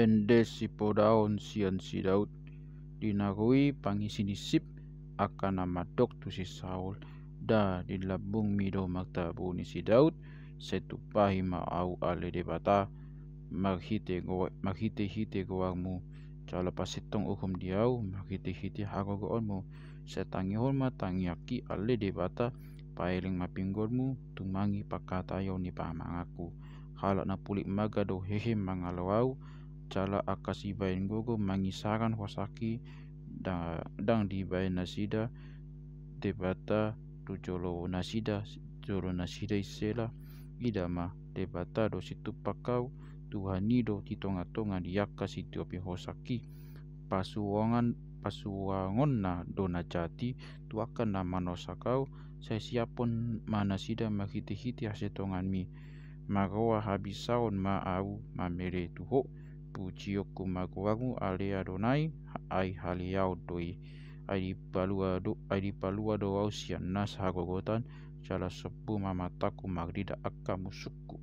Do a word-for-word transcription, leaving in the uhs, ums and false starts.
Ende sipodaon sian si Daud. Di nagori pangisi ni sip angka na mandok tu si Saul. Nda di lambungmi do martabuni si Daud. Sai tumpahi ma ahu ale Debata marhite goar, marhitehite goarmu. Jala pasintong uhum di ahu marhitehite hagogoonmu. Sai tangihon ma tangiangki ale Debata, paeleng ma pinggolmu, tumangi pangkataion ni pamanganku. Halak na pulik marga do hehe mangalo ahu, jala angka sibahen gogo mangisaran hosangki, ndang dibahen nasida Debata tu jolo nasida, jolo nasida i sela. Ida ma, Debata do sintumpang ahu, Tuhan i do di tongatonga ni angka sitiopihon hosangki. Pasuangan, pasuangonna do na jati tu angka na manosak ahu, sai siaphon ma nasida marhitehite hasintonganmi. Marroha habisaon ma ahu mamele tu Ho. Pujionku ma goarmu ale Adonai, ai haleaon do i. Ai dipalua do, ai dipalua do ahu sian nasa hagogotan, jala sombu ma matangku marnida angka musungku.